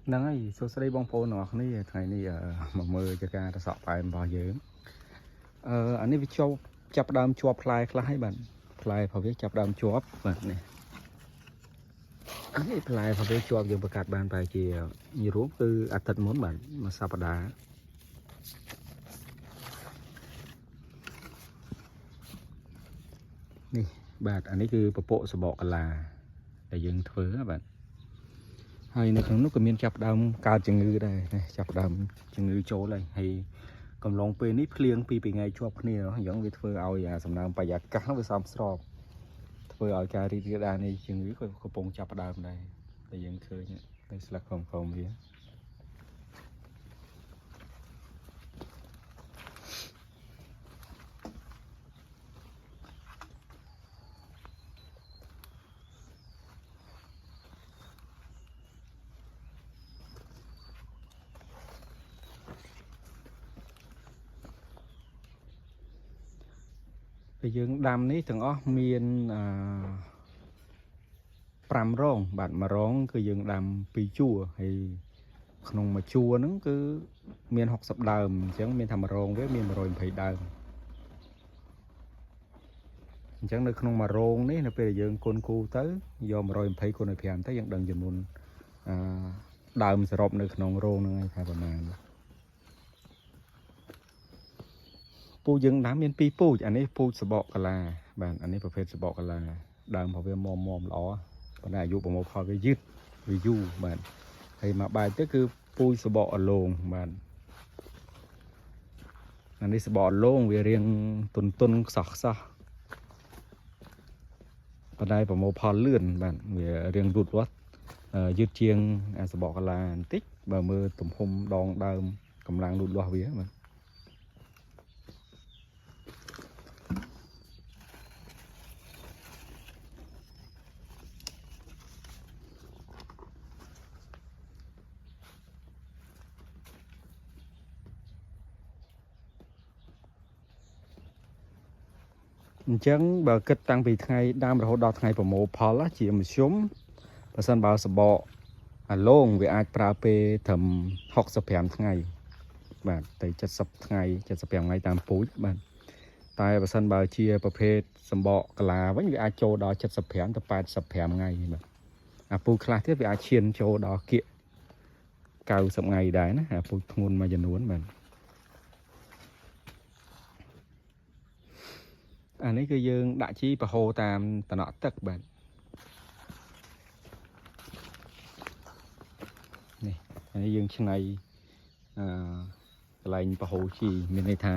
ហ្នឹងហើយសួស្តីបងប្អូនទាំងអស់គ្នាថ្ងៃនេះមកមើលចការត្រសក់ផ្អែមរបស់យើងអានេះវាជាប់ចាប់ផ្ដើមជាប់ផ្លែខ្លះហើយបាទផ្លែរបស់វាចាប់ផ្ដើមជាប់បាទនេះនេះផ្លែរបស់វាជាប់យើងបង្កាត់បានប្រហែលជាញរួមគឺអាទិត្យមុនបាទមួយសប្តាហ៍នេះបាទអានេះគឺពពកសបកកាឡាដែលយើងធ្វើណាបាទហើយនៅក្នុងនោះក៏មានចាប់ផ្ដើមកើតជំងឺដែរនេះចាប់ផ្ដើមជំងឺចូលហើយហើយកំឡុងពេលនេះភ្លៀងពីរថ្ងៃជាប់គ្នាអញ្ចឹងវាធ្វើឲ្យអាសំណើមបរិយាកាសហ្នឹងវាសមស្របធ្វើឲ្យការរីករាលដាលនៃជំងឺក៏កំពុងចាប់ផ្ដើមដែរតែយើងឃើញនៅស្លឹកក្រោមៗវា ពេលយើងដាំនេះទាំងអស់មានអឺ5រងបាទមួយរងគឺយើងដាំ2ជួរហើយក្នុងមួយជួរហ្នឹងគឺមាន60ដើមអញ្ចឹងមានថាមួយរងវាមាន120ដើមអញ្ចឹងនៅក្នុងមួយរងនេះនៅពេលដែលយើងគុណគូទៅយក120គុណឲ្យ5ទៅយើងដឹងចំនួនអឺដើមសរុបនៅក្នុងរងហ្នឹងហើយថាប្រមាណពូជយើងដាំមាន2ពូជអានេះពូជសបកកាឡាបាទអានេះប្រភេទសបកកាឡាដើមរបស់វាមុំមុំល្អប៉ុន្តែអាយុប្រមូលផលវាយឺតវាយូរបាទហើយមកបែបទៅគឺពូជសបកអលងបាទអានេះសបកអលងវារៀងទុនទុនខ្សោះខ្សោះប៉ុន្តែប្រមូលផលលឿនបាទវារៀងរូតរត់យឺតជាងអាសបកកាឡាបន្តិចបើមើលទំហំដងដើមកម្លាំងលូតលាស់វាបាទ អញ្ចឹងបើគិតតាំងពីថ្ងៃដើមរហូតដល់ថ្ងៃប្រមូលផលណាជាមធ្យមបើសិនបើសបកអាឡងវាអាចប្រើពេលត្រឹម65ថ្ងៃបាទទៅ70ថ្ងៃ75ថ្ងៃតាមពូជបាទតែបើសិនបើជាប្រភេទសម្បកកាឡាវិញវាអាចចូលដល់75ទៅ85ថ្ងៃបាទអាពូជខ្លះទៀតវាអាចឈានចូលដល់គៀក90ថ្ងៃដែរណាអាពូជធ្ងន់មួយចំនួនបាទអានេះគឺយើងដាក់ជីប្រហូរតាមតំណក់ទឹកបាទ នេះអានេះយើងឆ្នៃអឺកន្លែងប្រហូរជីមានន័យថា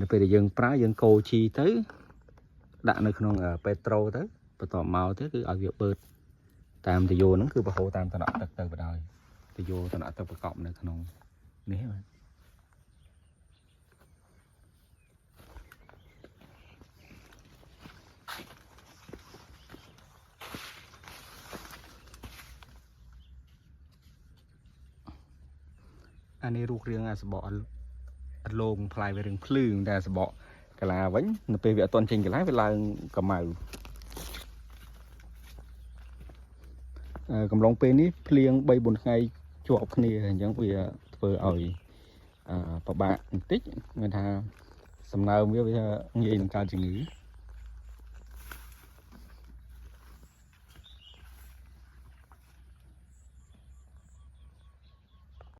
នៅពេលដែលយើងប្រើយើងកូរជីទៅដាក់នៅក្នុងពេត្រូទៅបន្ទាប់មកទៅគឺឲ្យវាបឺតតាមតយោហ្នឹងគឺប្រហូរតាមតំណក់ទឹកទៅបណ្ដោយតយោតំណក់ទឹកប្រកបនៅក្នុងនេះបាទអានេះរូបរាងអាសបកអត់លងផ្លែវារឿងភ្លឺតែសបកកាឡាវិញនៅពេលវាអត់ទាន់ចេញកាឡាវាឡើងកម្ៅ កំឡុងពេលនេះភ្លៀង3 4ថ្ងៃជាប់គ្នាអញ្ចឹងវាធ្វើឲ្យពិបាកបន្តិចមានថាសំណើមវាងាយនឹងកើតជំងឺ